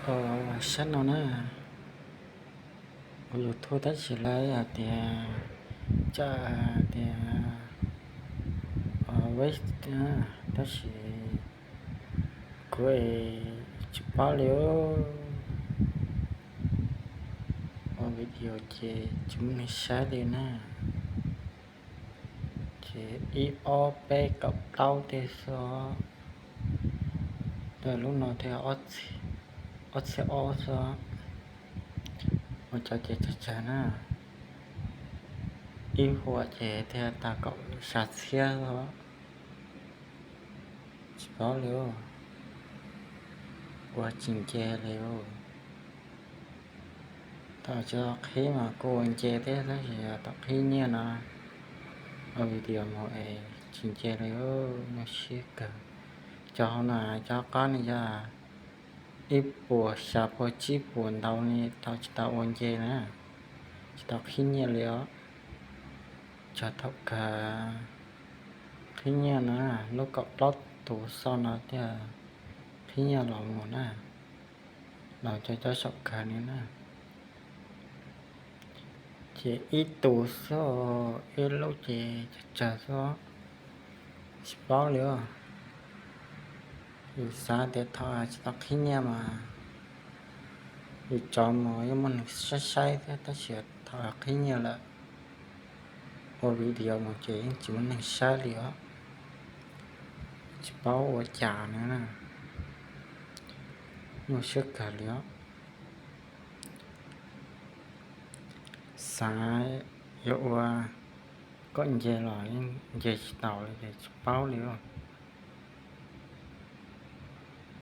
Sab no na, ua YouTube tab sis lawv hais tias, tias tab sis kuv tsis paub li. Ua video ces tsis muaj neeg saib li na. Ces ib ob peb kaum plaub tej xwb, lub no thiaj ob txhiab ob xwb. Ua cov ces tsawg tsawg na, ib huam ces thiaj tag kaum xya txhiab xwb. Tsis paub li, ua tsis nce li. Thaum tsis tau qhib mas kuj ua nce thiab tab sis thaum qhib nyiaj no, ua video mus es tsis nce li, nyuaj siab kawg. Cov hauv no cov qab no yog ib puas xya puas tsib puas ntau li thaum tsis tau ua nce na, tsis tau qhib nyiaj li os. Txog thaum kawg qhib nyiaj na, lub kaum plaub tus xwb no thiaj qhib nyiaj los mus na, los cov cov saum kawg li na. Ces ib tus xwb, ib lub ces tsawg tsawg xwb, tsis paub li. Yus xav tias thaum tsis tau qhib nyiaj mas yus tso mus yeej muaj neeg saib saib thiab tab sis thaum qhib nyiaj lawm, ua video mus ces yeej tsis muaj neeg saib li os. Tsis paub ua cas na, nyuaj siab kawg li os. Xav yuav ua kom nce los yeej nce tsis taus li ces tsis paub li.